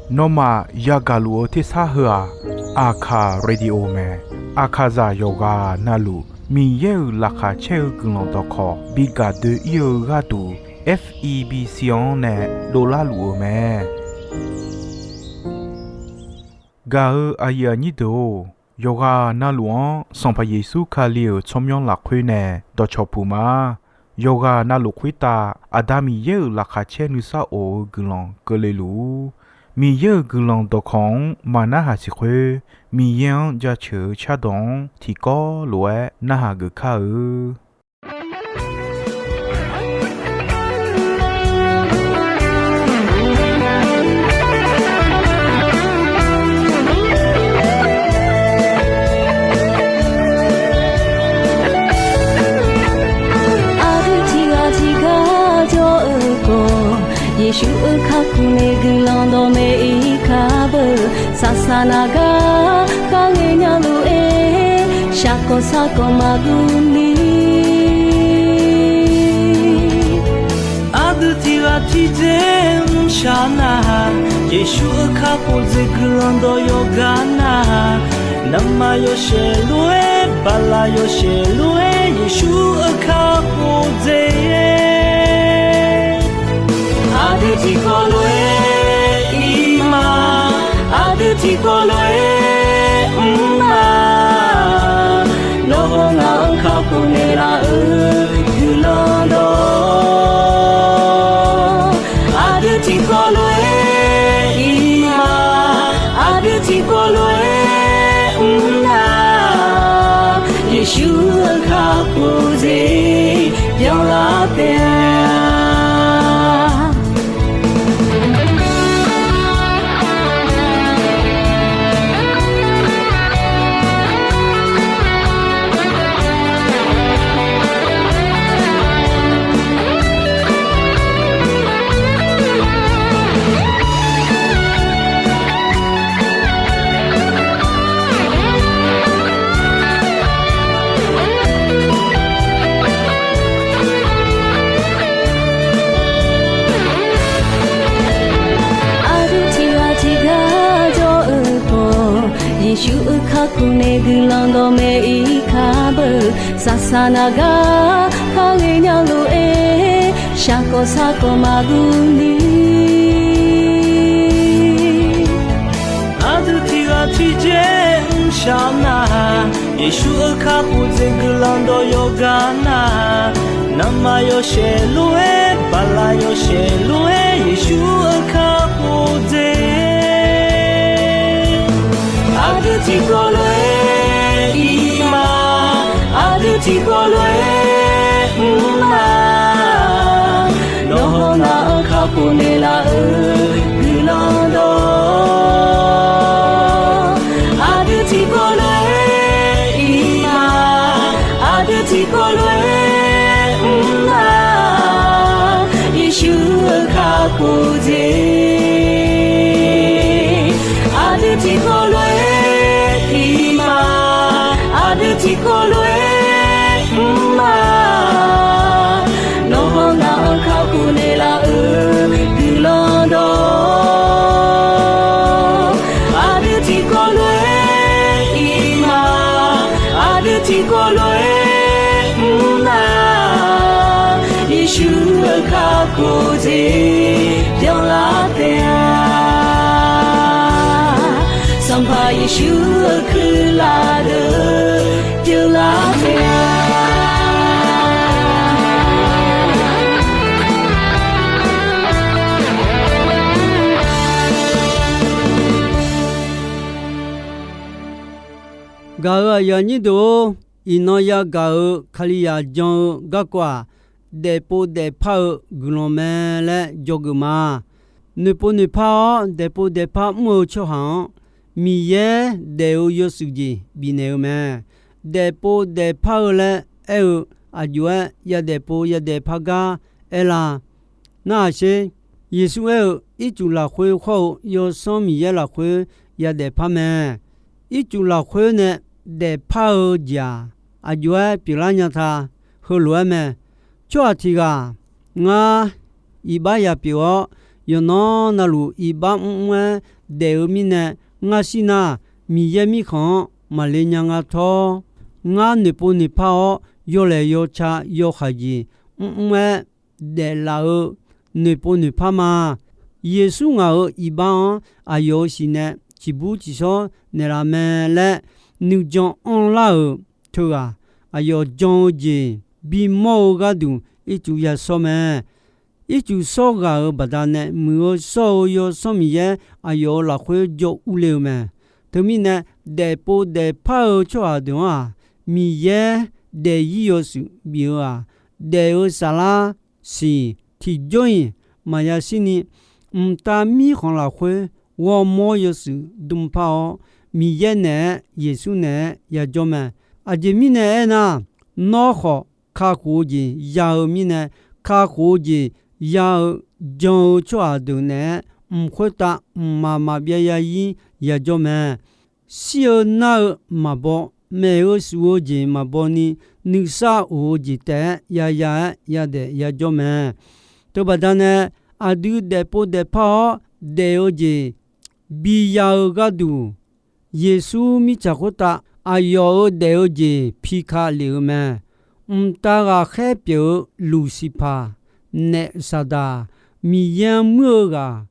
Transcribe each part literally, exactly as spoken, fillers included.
Nawmaf yagaq luf-eu tersar heu-aq, Aqkaq Radio mae. Aqkaqzaq yawqghaq navluf Miqyaer-euq laqkhaq caer-eu guiqlanq dawqkawq bi gaq doe-ir-eu gharduq, F E B C-anr nae dovlar luf-euq mae. Gaq-eu aqyuif aqnyir deuq-or, yawqghaq navluf-anr Sanqpaq Yeqsur Kali-euq tsawrmyanr lafkhoer nae dawqcawq puq ma. Yawqghaq navluf khoertav Aqda Miqyaer-euq laqkhaq caer nuisar of-eu guiqlanq keuvle luf-ur. Miqyaer-euq guiqlanq dawqkawq-anr maqnarhaq siq khoer, Miqyaer-anr jaceuq-eu cardawq-anr tiqkawv lof-aer narhaq geuf kar-eu. Aqdui tiqghaq tiqgar jawr-eu khawf, Yeqsur-euq kakhof nae guiqlanq dawqmaeq-ir kar beu. Saqsaq naq gar kharghae nya lof-aer, shaqkawq sarkawq maqguv ni. Aqdui tiqghaq tiqdzer mrshaq nar-aq, Yeqsur-euq kakhof dzaeq guiqlanq dawq yawqgar nar-aq, navmaqyawshaef lof-aer, baqlaq yawshaef lof-aer, Yeqsur-euq kakhof dzaeq. Aqdui tiqkawv lof-aer ir ma, aqdui tiqkawv lof-aer mr ma. Nawr hawr ngaq-anr kakhof naeqlaf-euq guiqlanq dawq. Aqdui tiqkawv lof-aer ir ma, aqdui tiqkawv lof-aer mr na. Yeqsur-euq kakhof dzaeq byanlar taef-a. Aqdui tiqghaq tiqgar jawr-eu khawf, Yeqsur-euq kakhof nae guiqlanq dawqmaeq-ir kar beu. Saqsaq naq gar kharghae nya lof-aer, shaqkawq sarkawq maqguv ni. Aqdui tiqghaq tiqdzer mrshaq nar-aq, Yeqsur-euq kakhof dzaeq guiqlanq dawq yawqgar nar-aq, navmaqyawshaef lof-aer, baqlaq yawshaef lof-aer, Yeqsur-euq kakhof dzaeq. Aqdui tiqkawv lof-aer ir ma, aqdui tiqkawv lof-aer mr ma. Nawr hawr ngaq-anr kakhof naeqlaf-euq guiqlanq dawq. Aqdui tiqkawv lof-aer ir ma, aqdui tiqkawv lof-aer mr ma. Yeqsur-euq kakhof dzaeq. Aqdui tiqkawv lof-aer ir ma, aqdui tiqkawv lof-aer mr ma. Nawr hawr ngaq-anr kakhof naeqlaf-euq guiqlanq dawq. Aqdui tiqkawv lof-aer ir ma, aqdui tiqkawv lof-aer mr na. Yeqsur-euq kakhof dzaeq byanlar taef-a. Sanqpaq Yeqsur-euq kuirlaf deuq byanlar taef-a. Gaq-euq aqyuif aqnyir deuq-or, iqnan yagaq-euq Kalizaq jan-eu garkawv-aq, daefpov daefpar-eu guiqlanq mae laer dzawgeuf ma. Noeqpov noeqpar-awr daefpov daefpar mr-eu tsawrhaq-anr, Miqyaer daef-eu yawshuif jeq bifnaeq-eu mae. Daefpov daefpar-eu laer aer-eu aqjox-aer yadaefpov yadaefpar gar aerlar. Narhaq sher. Yeqsur aer-eu, Ircuf lafkhoer khawr-eu Yawsanr Miqyaer lafkhoer yadaefpar mae. Ircuf lafkhoer nae daefpar-eu jeq-aq, aqjox-aer pyeuflar nya ta. Heulof-aer mae. Tsawrhaq tiq ghaq, ngar iqbax ya pyeuf-awr, yawqnan navluf iqbax mrmr-aer daef-eu mirnae, ngar shir nar, Miqyaer mirkhanq-anr maqle nya nga tawr. Ngar noeqpov noeqpar-awr, yawlaeq yawca yawhaiq jeq mrmr-aer daeflaf-eu noeqpov noeqpar ma. Yeqsur ngaq-euq iqbax-anr aqyawf-euq siqnae ciqbur ciqshawr naeqlaf mae laer nuijan anrlar-euq teughaq, aqyawf jan-eu jeq bimawr-eu gharduq ircuf yashawr mae. Ircuf shawr ghaq-euq baqdanae, Muiq-eu Shawr-eu Yawsanr Miqyaer aqyawf-euq lafkhoer jawr urle-eu mae. Teumirnae, daefpov daefpar-eu tsawrhaq deuq-anr-aq, Miqyaer daef-ir yawshuif bif-eu-aq, daef-eu saflar siq tiqjawr-iq maqya shirni, mqtav mirkhanq lafkhoer ghawrmawr yawshuif dm par-awr, Miqyaer naeq-aer Yeqsur naeq-aer yajawr mae. Aqjeq mirnae aernar, nawr khawf kakhof-eu jeq ya-eu mirnae, kakhof-eu jeq ya-eu jan-eu tsawrhaq deuq naeq-aer, mq khoertav mqmaq maqbyav ya-ir yajawr mae. Shir-eu nar-eu maqbaw, maef-eu shuf-eu jeq maqbaw ni, nuisar of-eu jeq taef-aer yaya-aer yadaef yajawr mae. Teubaqda nae, aqdui daefpov daefpar-awr daef-eu jeq biya-eu gharduq, Yeqsur mirtsaq khoertav aqyawf-euq daef-eu jeq pika lef-eu mae. Mqtav ghaqkhaer pyeuf-eu Luqsiqpaq, naef Saqdaq, Miqyaer-anr muir-eu ghaq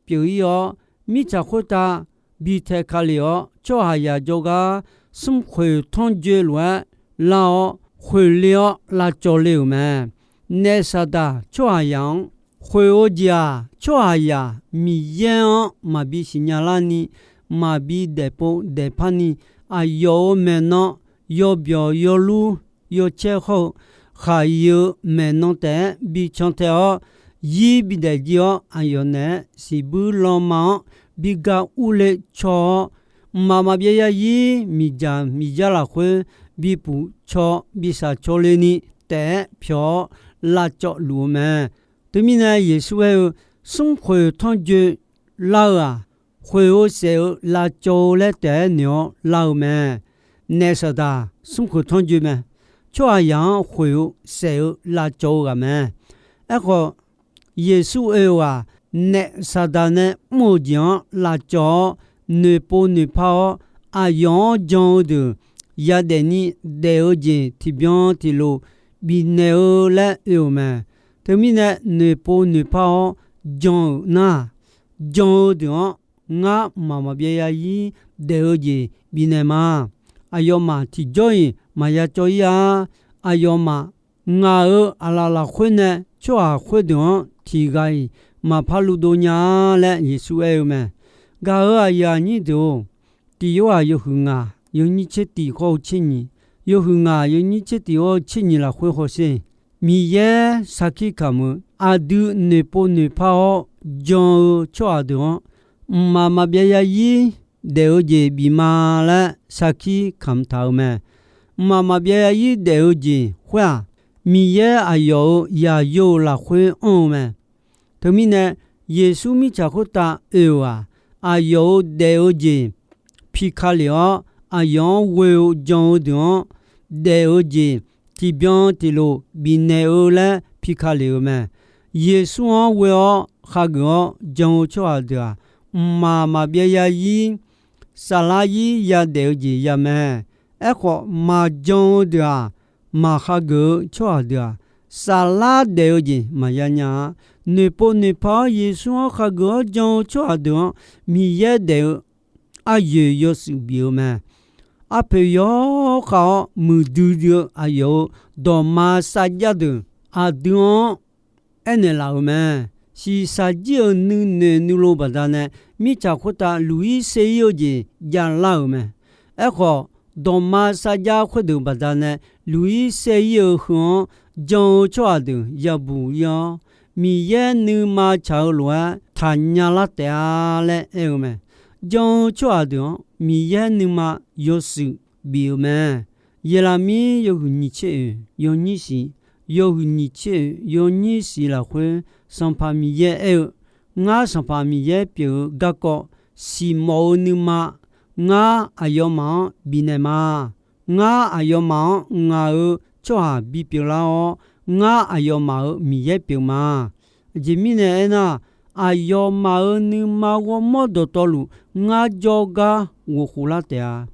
pyeuf-ir-awr, mirtsaq khoertav bi tae ka lef-awr, tsawrhaqzaq jawrgar smrkhoeq tanrjoe lof-aer lar-awr, khoeqle-awr lavcawv le-euq mae. Naef Saqdaq tsawrhaqzaq-anr khoeq-eu jeq-aq, tsawrhaqzaq Miqyaer-anr maqbi siqnya larni, maqbi daefpov daefpar ni, aqyawf-euq maeqnan yawbyawq yawlur yawcaer hawr-eu khaq-iq-eu maeqnan taef-aer bi cantae-awr, zir bidaef jir-awr, aqyawf naeq-aer siqbuir lanma-anr bi ga urle caw-awr, mqmaq maqbyav ya-ir miqdzaq miqdzar lafkhoer bi puf caw bi shaq caw le ni taef-aer pyawq-awr lavcawv luf-eu mae. Teumirnae Yeqsur aer-eu, Smrkhoeq tanrjoe lar-eu-aq, khoeq-eu saef-eu lavcawv-eu laer taef-aer noeq-awr lar-eu mae. Naef Saqdaq smrkhoeq tanrjoe mae. Tsawrhaqzaq-anr khoeq-eu saef-eu lavcawv-eu ghaq mae. Aerkhawf, Yeqsur oe-euq-aq, naef Saqdaq nae mr-eu jeq-anr lavcawv-awr, noeqpov noeqpar-awr, aqyawf-anr jan-eu deuq yadaef ni daef-eu jeq tiqbyan tiqlof bifnaeq-eu laer oe-euq mae. Teumirnae noeqpov noeqpar-awr jan-euq nar, jan-eu deuq-anr ngar mqmaq maqbyav ya-ir daef-eu jeq bifnaeq ma. Aqyawfmaf tiqjawr-iq maqya cawv-ir-a. Aqyawfmaf ngaq-euq aqlaf lafkhoer nae tsawrhaq khoerdeuq-anr tiq ghaq-iq maqpar luvdov nya-a laer Yeqsur aer-eu mae. Gaq-euq aqyuif aqnyir deuq-or, Tiq Yorhaq yawhuiq ngaq yawnyir tser tiq hawr-eu tser nyiq, yawhuiq ngaq yawnyir tser tiq hawr-eu tser nyiq lafkhoer hawsher. Miqyaer sarkir kamq-eu aqdui noeqpov noeqpar-awr jan-eu tsawrhaq deuq-anr, mqmaq maqbyav ya-ir daef-eu jeq bif ma laer sarkir kamq taq-euq mae. Mqmaq maqbyav ya-ir daef-eu jeq khoer-aq, Miqyaer aqyawf-euq yaqyo-euq lafkhoer anr-eu mae. Teumirnae, Yeqsur mirtsaq khoertav oe-euq-aq, aqyawf-euq daef-eu jeq pika lef-awr, aqyawf-anr ghoe-eu jan-eu deuq-anr daef-eu jeq tiqbyan tiqlof bifnaeq-eu laer pika lef-eu mae. Yeqsur-anr ghoe-awr khageuf-awr jan-eu tsawrhaq deuq-aq, mqmaq maqbyav ya-ir, saflar-ir yadaef-eu jeq ya mae. Aerkhawf, maqjan-eu deuq-aq, maqkhageuf-eu tsawrhaq deuq-aq, saflar daef-eu jeq maqya nya-a. Noeqpov noeqpar-awr Yeqsur-anr khageuf-awr jan-eu tsawrhaq deuq-anr, Miqyaer daef-eu aryoeq yawshuif bif-eu mae. Arpoeq yawkhav-awr muiqdui dui-eu aqyawf-euq dawqma sarjax deuq aqdui-anr aernaeq laf-euq mae. Shiqshaq jir-euq nuinoeq nuilov baqdanae, mirtsaq khoertav luq-ir ser-ir-eu jeq javlar-euq mae. Aerkhawf, dawqma sarjax khoerdeuq baqdanae, luq-ir ser-ir-eu heu-anr jan-eu tsawrhaq deuq yabuq-ir-awr, Miqyaer nuima tsaq-eu lof-aer taqnya lar taef-a laer aer-eu mae. Jan-eu tsawrhaq deuq-anr Miqyaer nuima yawshuif bif-euq mae. Yeqlaqmir yawhuiq nyiq tser oeq yawnyir shiq, yawhuiq nyiq tser oeq yawnyir shiq lafkhoer, Sanqpaq Miqyaer aer-eu, Ngar Sanqpaq Miqyaer pyeuf-eu garkawv siqmawf-eu nuima, ngar aqyawfmaf-anr bifnaeq ma. Ngar aqyawfmaf-anr ngaq-euq tsawrhaq bipyeuf lar-awr, ngar aqyawfmaf-euq Miqyaer pyeuf ma. Aqjeq mirnae aernar, aqyawfmaf-euq nuima ghawrmawr dawqtawvluf ngar jawrgar ghofkhof lar taef-a.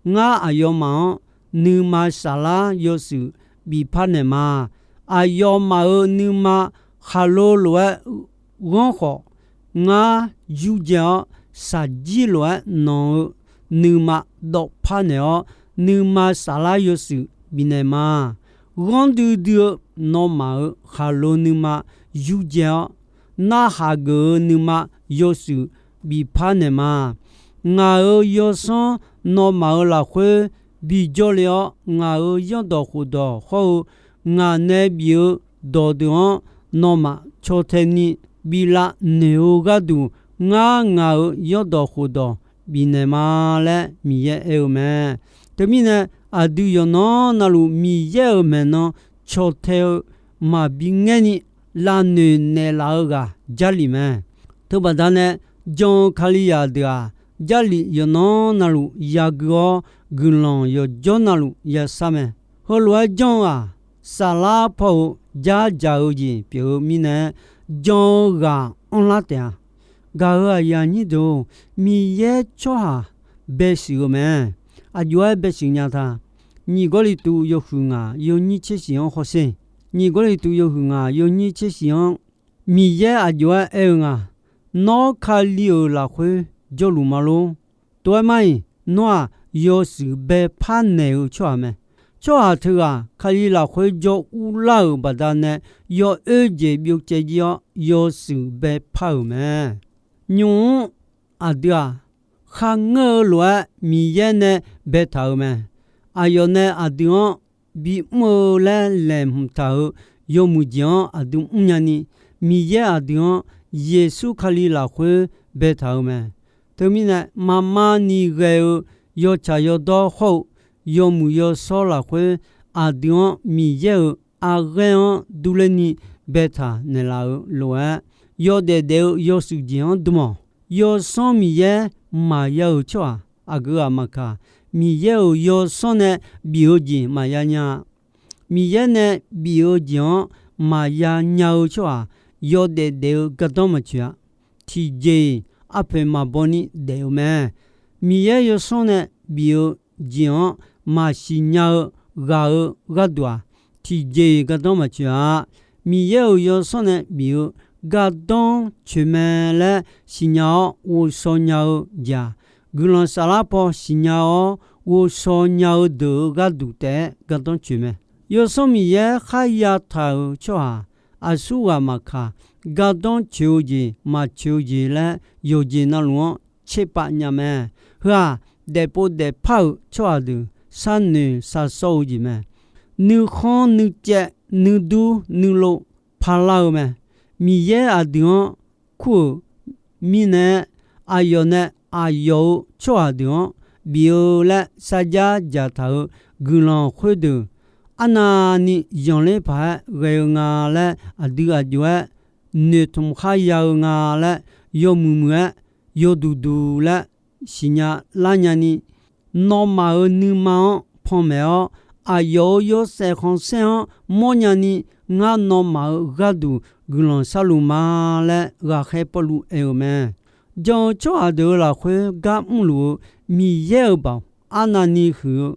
Ngar aqyawfmaf-anr nuima saflar yawshuif bifpar naeq ma. Aqyawfmaf-euq nuima khaqlo lof-aer ghanr khawf, ngar yurdzae-awr shaqjir lof-aer nanq-eu nuima dawvpar naeq-awr, nuima saflar yawshuif bifnaeq ma. Ghanr duidui-eu nawmaf-euq khaqlo nuima yurdzae-awr, narhaq geuf-eu nuima yawshuif bifpar naeq ma. Ngaq-euq yawsanr nawmaf-euq lafkhoer bijawr le-awr, ngaq-euq zanrdawq khofdawq hawr-eu ngaq nae bif-eu dawqdeuq-anr nawmaf caw tae ni bi lavnoeq-eu gharduq, ngar ngaq-euq zanrdawq khofdawq bifnaeq ma laer Miqyaer aer-eu mae. Teumirnae, aqdui yawqnan navluf Miqyaer-euq maeqnan caw tae-eu maqbi ngaer ni lavnoeq naeqlaf-eu ghaq Jarlif mae. Teubaqda nae jan-eu Kalizaq deuq-aq, Jarlif yawqnan navluf yagui-awr, guiqlanq yawqjawr navluf yashar mae. Heulof-aer janr-eu-aq, saflar paw-eu dzardzaq-eu jeq pyeuf-eu mirnae, jan-eu ghaq anrlar taef-a. Gaq-euq aqyuif aqnyir deuq-or, Miqyaer tsawrhaq bae shuif-eu mae. Aqjox-aer bae shuif nya ta. Nyiq Gawrliqtu yawhuiq ngaq yawnyir tser shif-anr hawsher. Nyiq Gawrliqtu yawhuiq ngaq yawnyir tser shif-anr, Miqyaer aqjox-aer aer-eu nga, Nawr Kali-euq lafkhoer jawrluf ma lor. Tov-aer mar-iq, nawr-aq, yawshuif baepar naeq-eu tsawrhaq mae. Tsawrhaq teughaq Kali lafkhoer jawr urlar-euq baqdanae, yawoer jeq byovcaev jir-awr yawshuif baepar-euq mae. Nymq-mr aqdui-aq, kharngeur-eu lof-aer Miqyaer nae baetaq-euq mae. Aqyawf nae aqdui-anr bimr-eu laer laeqhmq taq-euq yawmuiq jeq-anr aqdui mrnya ni, Miqyaer aqdui-anr Yeqsur Kali lafkhoer baetaq-euq mae. Teumirnae, maqma ni ghae-eu yawtsaq yawdawr hawr-eu yawmuiq yawshawr lafkhoer, aqdui-anr Miqyaer-euq arghaer-anr durler ni baetaq naeqlaf-euq lof-aer, yawdaef daef-eu yawshuif jeq-anr dm-awq. Yawsanr Miqyaer maqya-euq tsawrhaq aqgeu-aq maqkaq, Miqyaer-euq yawsanr nae bif-eu jeq maqya nya-a. Miqyaer nae bif-eu jeq-anr maqya nya-eu tsawrhaq yawdaef daef-eu gardanr maqtsoeq-a. Tiqjeq-iq arpoeq maqbaw ni daef-eu mae. Miqyaer yawsanr nae bif-eu jeq-anr maqsiq nya-eu ghaq-eu gharduq-aq, tiqjeq-iq gardanr maqtsoeq-a. Miqyaer-euq yawsanr nae bif-eu gardanr tsoeq mae laer siqnya-awr ghovshaw nya-eu jeq-aq, guiqlanq saflar paw siqnya-awr ghovshaw nya-eu deuq-euq gharduq taef-aer gardanr tsoeq mae. Yawsanr Miqyaer kharya taq-euq tsawrhaq aqsurghaq maqkaq, gardanr tsoeq-eu jeq maqtsoeq-eu jeq laer yawqjeq navluf-anr tserpav nya mae. Heu-aq, daefpov daefpar-euq tsawrhaq deuq sharnoeq shaqshawr-eu jeq mae. Nuikhanr nuicaev nuidur nuilov parlar-eu mae. Miqyaer aqdui-anr kur-euq mirnae-aer, aqyawf nae aqyawf-euq tsawrhaq deuq-anr bif-eu laer sarjax dzaqtaq-euq guiqlanq khoerdeuq, arnavni zanqler paq-aer ghae-eu nga laer aqdui aqjox-aer noeqtmq kharya-eu nga laer yawmuiq muiq-aer yawduq duq laer siqnya lar nyani, nawmaf-euq nuima-anr panmaeq-awr, aqyawf-euq yawshaef khanqsaer-anr mawrnya ni, ngar nawmaf-euq gharduq guiqlanq sharluf ma laer ghaqkhaer Pawrluv aer-eu mae. Jan-eu tsawrhaq deuq-euq lafkhoer gar mrluf-eu Miqyaer-euq baoq arnavni huiq-eu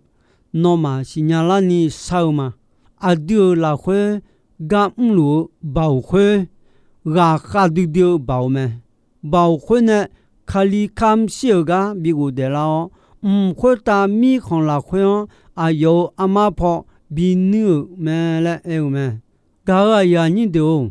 nawmaf siqnya larni shar-eu ma. Aqdui-euq lafkhoer gar mrluf-eu baoq khoer, ghaqkhav duidui-eu baoq mae. Baoq khoer nae Kali kamq shir-euq gar bi ghofdaef lar-awr, mq khoertav mirkhanq lafkhoer-anr aqyawf-euq armar paw bi nuir-euq mae laer aer-eu mae. Gaq-euq aqyuif aqnyir deuq-or,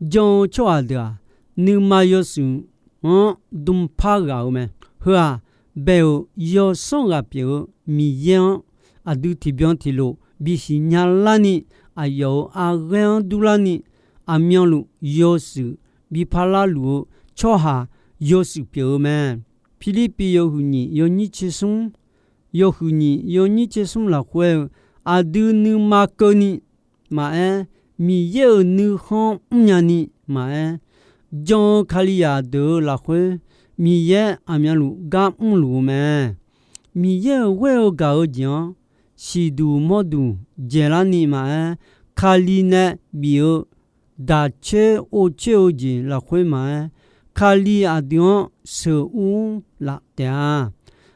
jan-eu tsawrhaq deuq-aq, nuima yawshuif-anr dm par ghaq-eu mae. Heu-aq, bae-euq yawsanr ghaq pyeuf-eu Miqyaer-anr aqdui tiqbyan tiqlof bisiq nya larni, aqyawf-euq arghaer-anr durlarni, aqmyanluf yawshuif bi parlar luf-eu tsawrhaq yawshuif pyeuf-eu mae. Pirlirpiv yawhuiq nyiq yawnyir tser smr, yawhuiq nyiq yawnyir tser smr lafkhoer-eu, aqdui nuima keuvni maqaer, Miqyaer-euq nuikhanr mrnya ni maqaer, jan-eu Kalizaq deuq-euq lafkhoer Miqyaer aqmyanluf gar mrluf-eu mae. Miqyaer-euq ghoer-eu gaq-eu jeq-anr siqduq mawrduq dzaeqlarni maqaer, Kali nae bif-eu daq coer or coer-eu jeq lafkhoer maqaer, Kali aqdui-anr sheuqur laf taef-a.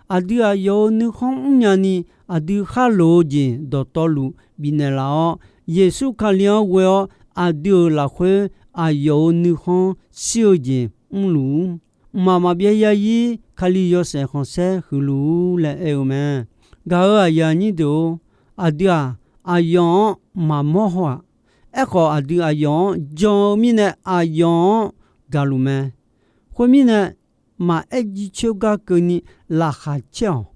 Aqdui aqyawf-euq nuikhanr mrnya ni, aqdui khar loq-eu jeq dawqtawvluf bifnaeq laf-awr, Yeqsur Kali-anr ghoe-awr aqdui-euq lafkhoer aqyawf-euq nuikhanr shir-eu jeq mrluf-ur. Mqmaq maqbyav zarzir Kali yawshaef khanqsaer huiqluf-ur laer aer-eu mae. Gaq-euq aqyuif aqnyir deuq-or, aqdui-aq, aqyawf-anr maqmawr haw-aq. Aerkhawf, aqdui aqyawf-anr jan-eu mirnae aqyawf-anr gaqluf mae. Khoermirnae, maqaer jircoer gar keuvni laqkhaq caer-awq.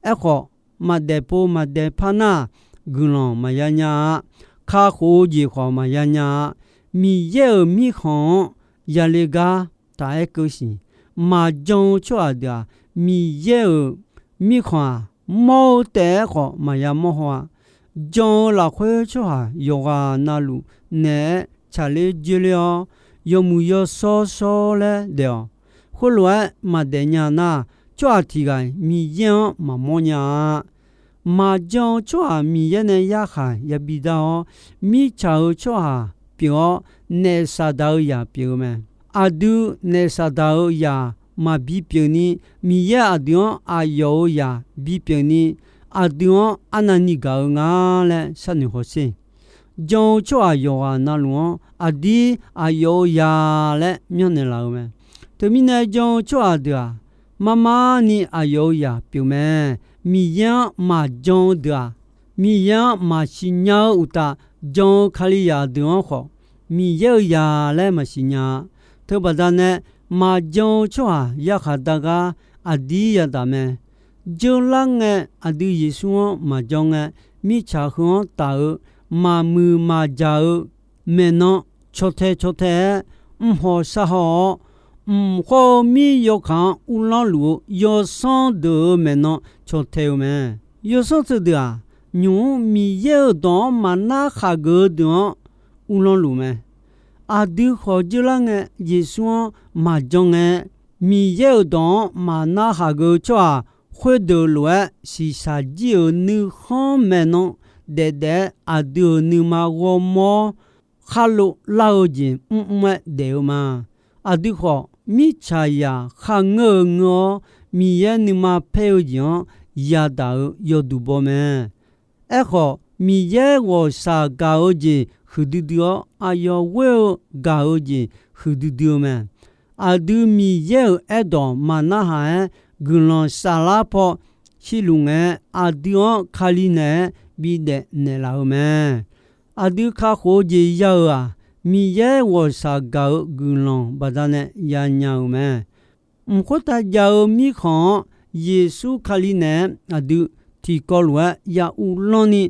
Aerkhawf, maqdaef pov maqdaef par nar-aq, guiqlanq maqya nya-a. Kakhof-eu jeq khawf maqya nya-a. Miqyaer-euq mirkhanq-anr yale gar taq aer keuv siq. Maqjan-eu tsawrhaq deuq-aq, Miqyaer-euq mirkhanq-aq, mawr-eu taef-aer khawf maqya mawr haw-a. Jan-eu lafkhoer tsawrhaq yawqghaq navluf naeq-aer tsaqler joerler-awr, yawmuiq yawshawr shawr laer daef-awq. Khoerlof-aer maqdaef nya nar, tsawrhaq tiq ghaq-iq Miqyaer-anr maqmawr nya-a. Maqjan-eu tsawrhaq Miqyaer nae yarkhaq yabi dar-awr, mirtsaq-eu tsawrhaq pyeuf-awr, naef Saqdaq-eu zaq pyeuf-eu mae. Aqdui naef Saqdaq-eu zaq maqbi pyeuf ni, Miqyaer aqdui-anr aqyawf-euq zaq bipyeuf ni, aqdui-anr arnavni gaq-eu nga laer sharnoeq hawsher. Jan-eu tsawrhaq yawqghaq navluf-anr aqdir aqyawf-euq zaq laer myanrnaeq laf-eu mae. Teumirnae jan-eu tsawrhaq deuq-aq, marmar ni aqyawf-euq zaq pyeuf mae. Miqyaer-anr maqjan-eu deuq-aq, Miqyaer-anr maqsiq nya-eu uqtaf, jan-eu Kalizaq deuq-anr khawf, Miqyaer-euq zaq laer maqsiq nya-a. Teubaqda nae maqjan-eu tsawrhaq yarkhaq dar gar aqdir yadaq mae. Jeurlar ngae, aqdui Yeqsur-anr maqjan ngae, mirtsaq heu-anr taf-eu maqmuiq maqjaq-eu maeqnan caw tae caw tae-aer mrhaw sharhaw-awr, mq khawr-eu mir yawkaq-anr uvlanr luf-eu yawsanr deuq-euq maeqnan caw tae-eu mae. Yawsanr teudeuq-aq, nymq-mr Miqyaer-euq dawq-anr maqnar khaqgeuf-eu deuq-anr uvlanr luf mae. Aqdui khawf jeurlar ngae, Yeqsur-anr maqjan ngae, Miqyaer-euq dawq-anr maqnar khaqgeuf-eu tsawrhaq khoerdeuq lof-aer shiqshaq jir-euq nuikhanr maeqnan daef daef-aer aqdui-euq nuima ghawrmawr khar lov lar-eu jeq mrmr-aer daef-eu ma. Aqdui khawf, mirtsaqzaq kharngeur-eu ngeur-awr, Miqyaer nuima paer-eu jeq-anr yadaq-eu yawduq baw mae. Aerkhawf, Miqyaer ghawqshaq gaq-eu jeq huiqdui dui-awr, aqyawf ghoer-eu gaq-eu jeq huiqdui dui-eu mae. Aqdui Miqyaer-euq aerdawq maqnarhaq-aer guiqlanq saflar paw shirluf ngae, aqdui-anr Kali naeq-aer bidaef naeqlaf-eu mae. Aqdui kakhof-eu jeq ya-euq-aq, Miqyaer ghawqshaq gaq-eu guiqlanq baqdanae yanya-euq mae. Mq khoertav jav-eu mirkhanq-anr Yeqsur Kali naeq-aer aqdui tiqkawv lof-aer ya uvlanr ni,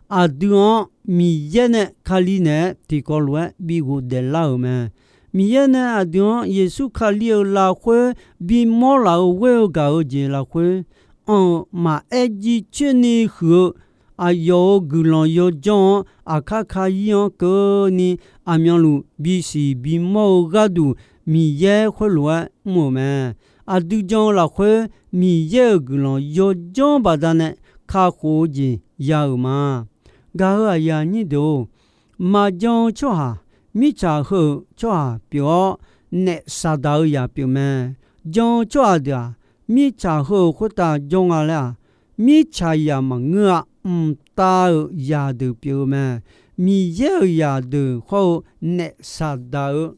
aqdui-anr Miqyaer nae Kali naeq-aer tiqkawv lof-aer bi ghofdaef lar-euq mae. Miqyaer nae aqdui-anr Yeqsur Kali-euq lafkhoer bimawr laf-eu ghoer-eu gaq-eu jeq lafkhoer, anr-eu maqaer jircoer ni huiq-eu aqyawf-euq guiqlanq yawjanr-anr aqkar kayir-anr keuvni aqmyanluf bisiq bimawr-eu gharduq Miqyaer khoerlof-aer mr-euq mae. Aqdui jan-eu lafkhoer Miqyaer-euq guiqlanq yawjanr baqdanae kakhof-eu jeq ya-euq ma. Gaq-euq aqyuif aqnyir deuq-or, maqjan-eu tsawrhaq, mirtsaq heu-euq tsawrhaq pyeuf-awr, naef Saqdaq-euq zaq pyeuf mae. Jan-eu tsawrhaq deuq-aq, mirtsaq heu-euq khoertav jawr nga laer-aq, mirtsaqzaq maqngeur-a. Mqtav-euq zaqdeuq pyeuf-eu mae. Miqyaer-euq zaqdeuq hawr-eu naef Saqdaq-euq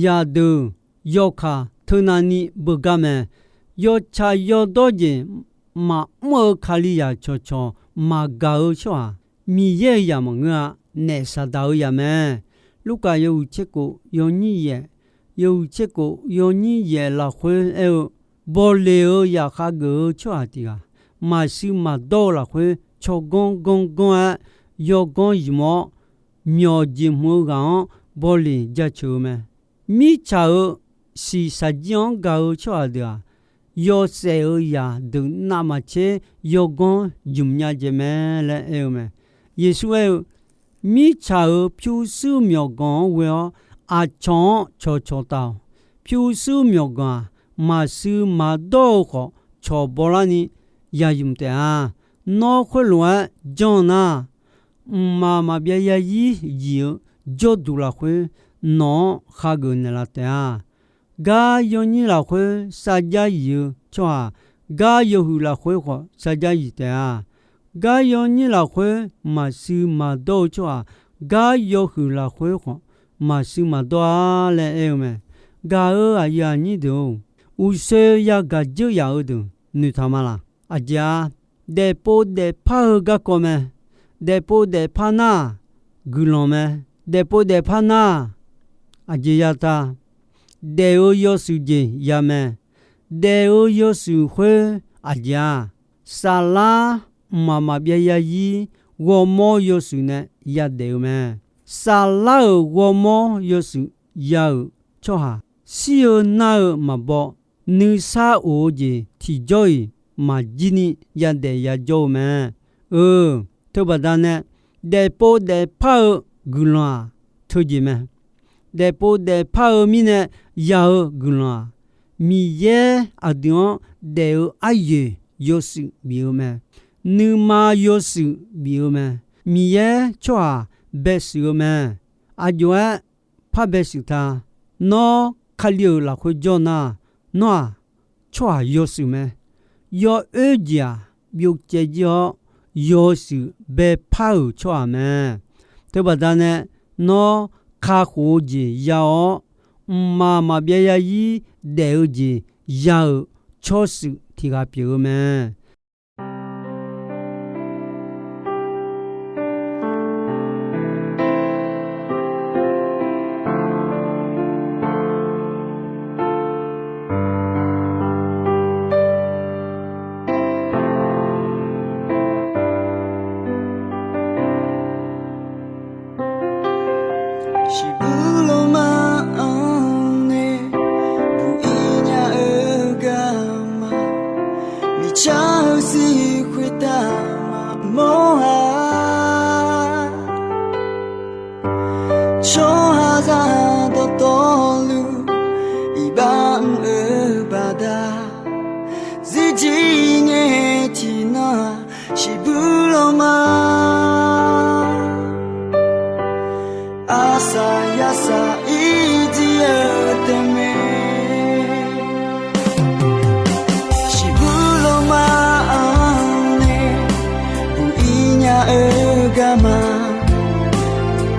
zaqdeuq yawkaq teunav ni beugar mae. Yawtsaq yawdawr jeq maqmr-eu Kalizaq cawqcawq maqgaq-eu tsawrhaq, Miqyaer-euq zaq maqngeur-a. Naef Saqdaq-euq zaq mae. Lurkaf yawhuiq tserkhof yawnyir yaef, yawhuiq tserkhof yawnyir yaef lafkhoer aer-eu, bawleq-eu zaqkhav geuf-eu tsawrhaq tiq ghaq, maqshuir maqdawr-eu lafkhoer tsawrganr ganr ganr-aer yawganr ymq-awr, myawq jeq hmq-eu ghaq-anr bawleq jaceuq-eu mae. Mirtsaq-euq shiqshaq jir-anr gaq-eu tsawrhaq deuq-aq, yawshaef-euq zaqdeuq navmaqtser yawganr jmq nya jaeq mae laer aer-eu mae. Yeqsur aer-eu, mirtsaq-euq pyurshuir myawqganq-anr ghoe-awr aqcawq-anr cawqcawq taf-awq. Pyurshuir myawqganq-aq, maqshuir maqdawr-eu khawf cawq bawlarni yaymq taef-a. Nawr khoerlof-aer janr nar, mqmaq maqbyav zarzir zif-eu jawrduq lafkhoer nawq-anr khageuf naeqlaf taef-a. Gar yawnyir lafkhoer sarjax yif-eu tsawrhaq, gar yawhuiq lafkhoer khawf sarjax yif taef-a. Gar yawnyir lafkhoer maqsui maqdawr-eu tsawrhaq, gar yawhuiq lafkhoer khawf maqsui maqdawr-a laer aer-eu mae. Gaq-euq aqyuif aqnyir deuq-or, uqshoe yagaq dzeur yaf-eu deuq noeqtaq ma laq? Aqjeq-a, daefpov daefpar-eu garkawv mae. Daefpov daefpar nar-aq, guiqlanq mae. Daefpov daefpar nar-aq, aqjeq yata, daef-eu yawshuif jeq ya mae. Daef-eu yawshuif khoer aqjeq-a, saflar mqmaq maqbyav yarzir ghawrmawr yawshuif nae yadaef-eu mae. Saflar-euq ghawrmawr yawshuif ya-euq tsawrhaq, shir-eu nar-eu maqbaw, nuisar of-eu jeq tiqjawr-iq maqjir ni yadaef yajawr-eu mae. Eu, teubaqda nae daefpov daefpar-eu guiqlanq-aq, teujeq mae. Daefpov daefpar-eu mirnae ya-eu guiqlanq-aq, Miqyaer aqdui-anr daef-eu aryoeq yawshuif bif-eu mae. Nuima yawshuif bif-eu mae. Miqyaer tsawrhaq baeshuif-eu mae. Aqjox-aer par baeshuif ta. Nawr Kali-euq lafkhoer jawr nar, nawr-aq, tsawrhaq yawshuif mae. Yawoer jeq-aq, byovcaev jir-awr, yawshuif baepar-euq tsawrhaq mae. Teubaqda nae, nawr kakhof-eu jeq ya-awr, mqmaq maqbyav yarzir daef-eu jeq ya-euq tsawrshuif tiq ghaq pyeuf-eu mae. Shiqbuq lawma-anr nae buq-ir nya-eu garma, miqcar-eu zir khoertav maqmawr-a. Tsawrhaqzaq dawqtawvluf iqbax mr-eu baqda, zirjir ngae tiqnan-aq, shiqbuq lawma, arsaq yarsaq ir jir-eu taefmae. Shiqbuq lawma-anr nae buq-ir nya-eu garma,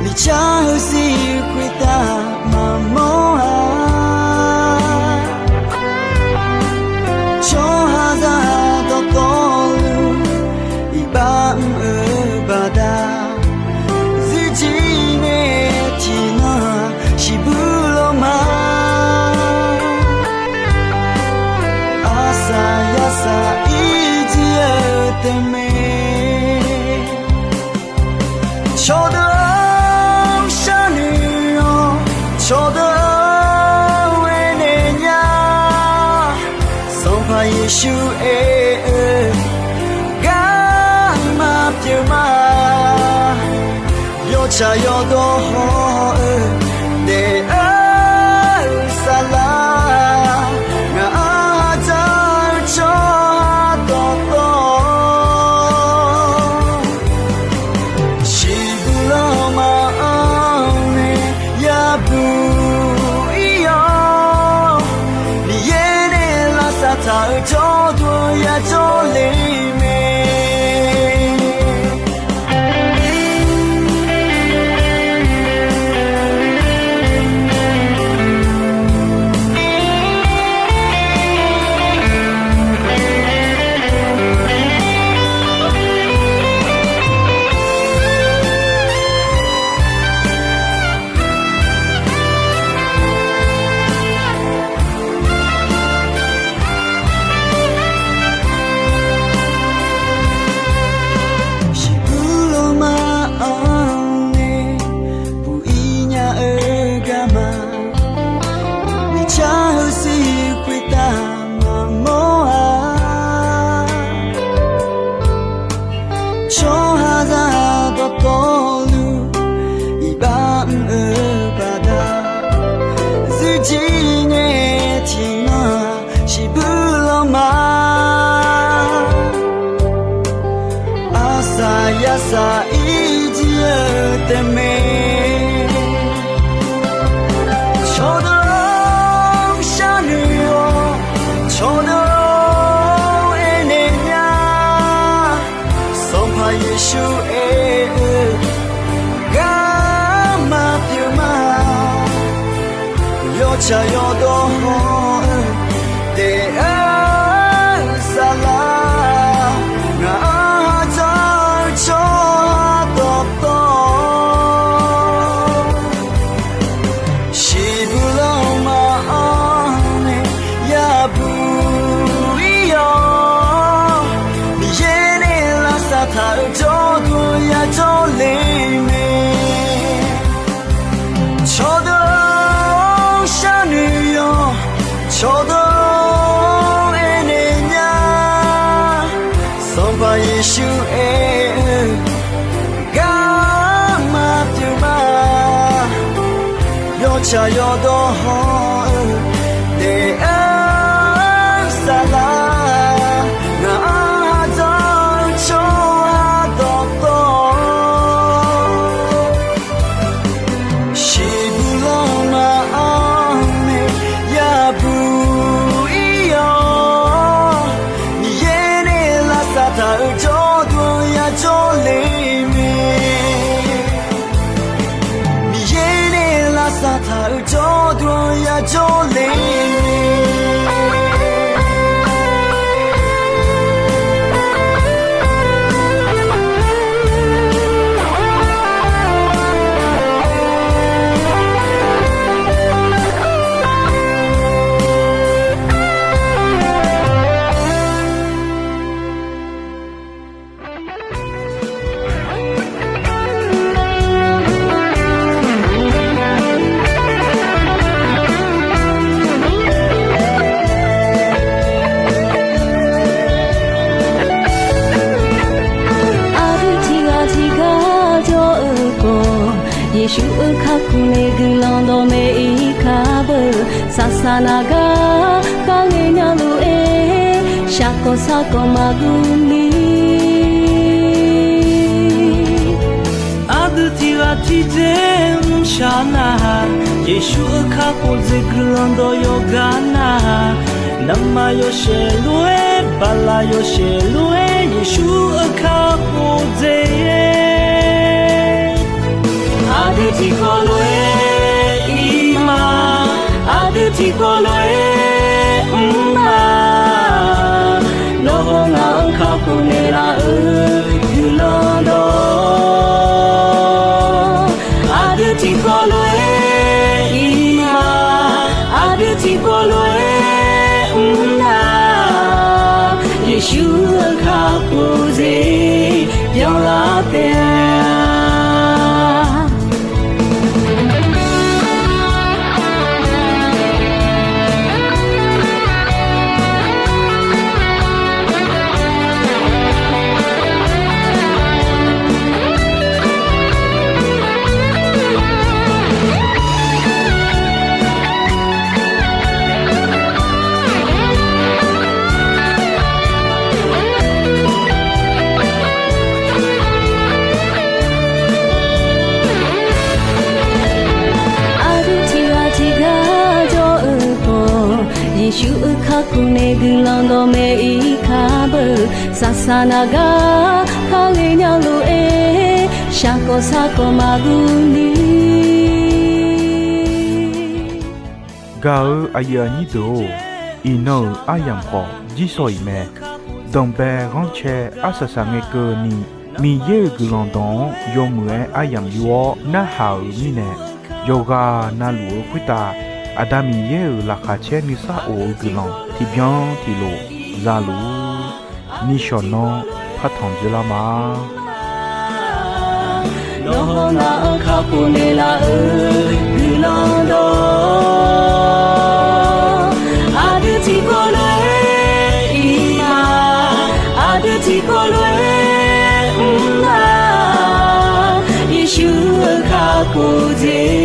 miqcar-eu zir khoertav maqmawr-a. Tsawrhaqzaq dawqtawvluf iqbax mr-eu baqda, zirjir ngae tiqnan-aq, shiqbuq lawma, arsaq yarsaq ir jir-eu taefmae. Cawqdeuq-anr sharnoeq-awr, cawqdeuq-anr aernaeq nya. Sanqpaq Yeqsur aer-eu garma pyeuf ma. Yawtsaq yawdawr haw-eu daef-eu saflar, ngaq-anr dzaq-eu tsawrhaq dawqtawv, shiqbuq lawma-anr nae yabuq-ir-awr, Miqyaer nae lavsav taq-eu jawrduq-eu yajawr le mae. Yeqsur aer-eu garma pyeuf ma. Yawtsaq yawdawr hawr-eu daef-eu saflar, ngaq-anr ha dzawr-eu tsawrhaq dawqtawv shiqbuq lanma-anr nae yabuq-ir-awr, Miqyaer nae lavsav taq-euq jawrduq yajawr le mae. Cawqdeuq-or, sharnoeq yawq, cawqdeuq-or, aernaeq nya. Sanqpaq Yeqsur aer-eu garma pyeuf ma. Yawtsaq yawdawr hawr-eu daef-eu saflar, ngaq-anr ha dzawr-eu tsawrhaq dawqtawv shiqbuq lanma-anr nae yabuq-ir-awr, Miqyaer nae lavsav taq-euq jawrduq yajawr le mae. Miqyaer nae lavsav taq-euq jawrduq yajawr le mae. Aqdui tiqghaq tiqgar jawr-eu khawf, Yeqsur-euq kakhof nae guiqlanq dawqmaeq-ir kar beu. Saqsaq naq gar kharghae nya lof-aer, shaqkawq sarkawq maqguv ni. Aqdui tiqghaq tiqdzer mrshaq nar-aq, Yeqsur-euq kakhof dzaeq guiqlanq dawq yawqgar nar-aq, navmaqyawshaef lof-aer, baqlaq yawshaef lof-aer, Yeqsur-euq kakhof dzaeq-aer, aqdui tiqkawv lof-aer ir ma, aqdui tiqkawv lof-aer mr ma. Nawr hawr ngaq-anr kakhof naeqlaf-euq guiqlanq dawq, aqdui tiqkawv lof-aer ir ma, aqdui tiqkawv lof-aer mr nar, Yeqsur-euq kakhof dzaeq byanlar taef-a. Aqdui tiqghaq tiqgar jawr-eu khawf, Yeqsur-euq kakhof nae guiqlanq dawqmaeq-ir kar beu. Saqsaq naq gar kharghae nya lof-aer, shaqkawq sarkawq maqguv ni. Gaq-eu aqyuif aqnyir deuq-or, iqnan-euq aryamq khawf jirsawq iq mae. Danqbae ghanrcae arsaq saq ngae keuvni, Miqyaer-euq guiqlanq dawq-anr yawmuiq-aer aryamq yur-awr narhaq-euq mirnae, yawqghaq navluf-eu khoertav Aqda Miqyaer-euq laqkhaq caer nuisar of-eu guiqlanq tiqbyan tiqlof zaluf-ur. Nishawq nanr partanq dzoerlar ma. Nawr hawr ngaq-anr kakhof naeqlaf-euq guiqlanq dawq, aqdui tiqkawv lof-aer ir ma, aqdui tiqkawv lof-aer mr nar, Yeqsur-euq kakhof dzaeq